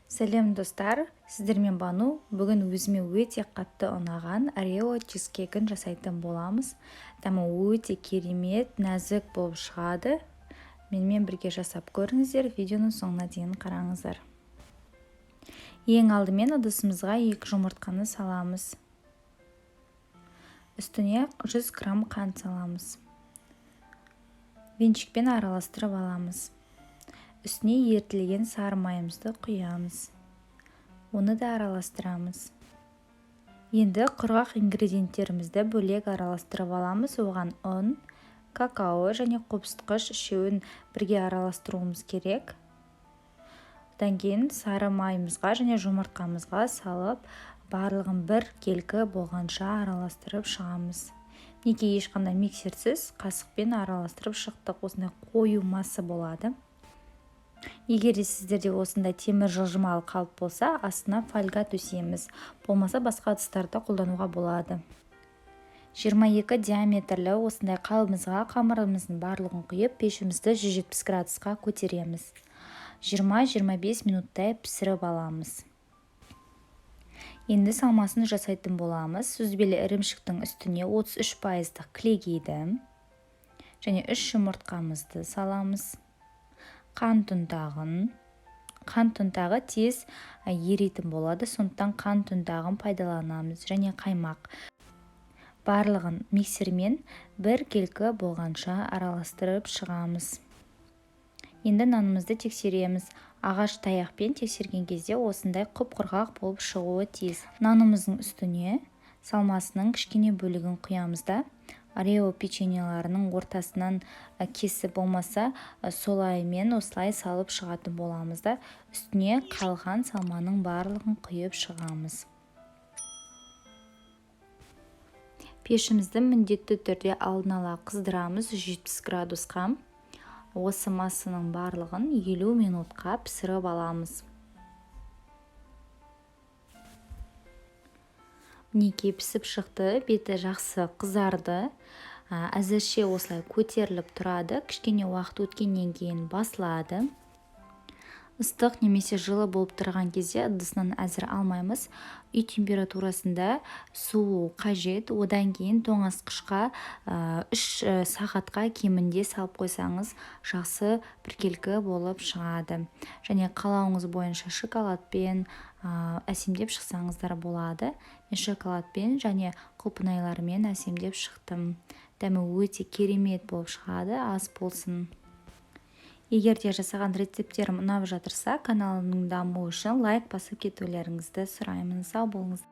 Сәлем, достар! Сіздермен Бану. Бүгін өзіме өте қатты ұнаған Орео чизкейкін жасайтын боламыз. Дәмі өте керемет, нәзік болып шығады. Менімен бірге жасап көріңіздер, видеоның соңына дейін қараңыздар. Ең алдымен ыдысымызға 2 жұмыртқаны саламыз. Үстіне 100 грамм қант саламыз. Венчикпен араластырып аламыз. Үстіне ерітілген сары майымызды құямыз. Оны да араластырамыз. Енді құрғақ ингредиенттерімізді бөлек араластырып аламыз. Оған ұн, какао және қопсытқыш үшеуін бірге араластыруымыз керек. Одан кейін сары майымызға және жұмыртқамызға салып, барлығын бір келкі болғанша араластырып шығамыз. Мінекей, ешқандай миксерсіз қасықпен араластырып шықтық. Осындай қою масса болады. Егер де сіздерде осындай темір жылжымалы қалып болса, астына фольга төсейміз. Болмаса, басқа ыдыстарды қолдануға болады. 22 диаметрлі осындай қалыбымызға қамырымыздың барлығын құйып, пешімізді 170 градусқа көтереміз. 20-25 минуттай пісіріп аламыз. Енді салмасын жасайтын боламыз. Сүзбелі ірімшіктің үстіне 33 пайыздық кілегейді және 3 жұмыртқамызды саламыз. Қант ұнтағын. Қант ұнтағы тез еритін болады, сондықтан қант ұнтағын пайдаланамыз, және қаймақ. Барлығын миксермен бір келкі болғанша араластырып шығамыз. Енді нанымызды тексереміз. Ағаш таяқпен тексерген кезде осындай құп-құрғақ болып шығуы тиіс. Нанымыздың үстіне салмасының кішкене бөлігін құямыз да, Орео печеньеларының ортасынан кесіп, болмаса солаймен осылай салып шығатын боламыз да, үстіне қалған салманың барлығын құйып шығамыз. Пешімізді міндетті түрде алдын ала қыздырамыз 170 градусқа. Осы массаның барлығын 50 минутқа пісіріп аламыз. Мінекей, пісіп шықты, беті жақсы қызарды. Әзірше осылай көтеріліп тұрады, кішкене уақыт өткеннен кейін басылады. Ыстық немесе жылы болып тұрған кезде ыдысынан әзір алмаймыз. Үй температурасында суу қажет. Одан кейін тоңазытқышқа 3 сағатқа кемінде салып қойсаңыз, жақсы біркелкі болып шығады. Және қалауыңыз бойынша шоколадпен әсемдеп шықсаңыздар болады. Мен шоколадпен және құлпынайлармен әсемдеп шықтым. Дәмі өте керемет болып шығады. Ас болсын! Егер де жасаған рецепттерім ұнап жатырса, каналымның дамуы үшін лайк басып кетулеріңізді сұраймын. Сау болыңыз!